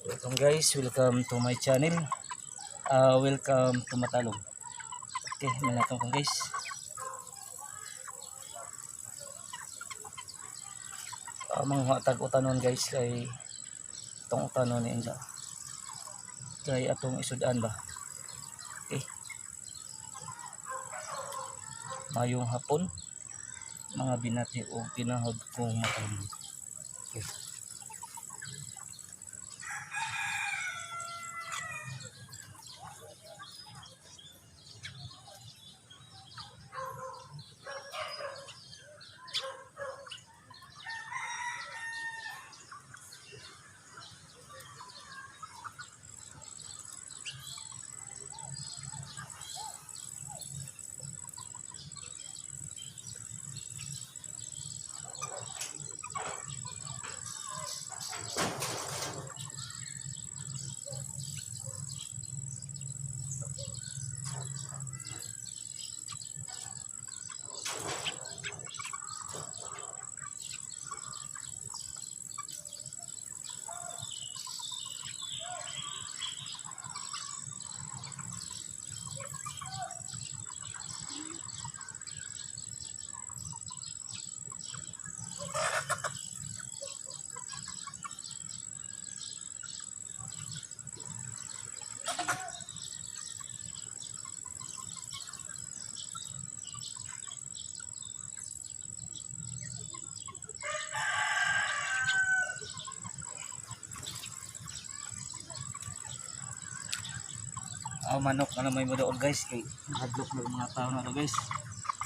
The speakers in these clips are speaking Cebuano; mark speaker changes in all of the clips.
Speaker 1: Welcome guys, welcome to my channel. Welcome to Matalom. Okay, manatong kong guys. Mga tag utanon guys kay itong utanon ni Enza. Kay atong isudan ba. Okay. Mayong hapon mga binati o tinahod kong matalom. Okay. Manok na may mudool guys kay nahadlok na mga tao na to guys.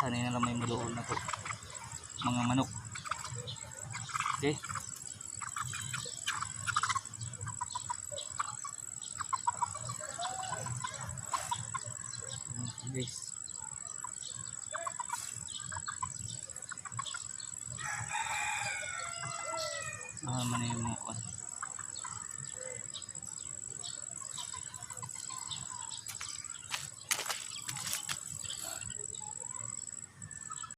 Speaker 1: Sanay na lang may mudool na to mga manok. Okay. Guys. Man yung mga kuwan.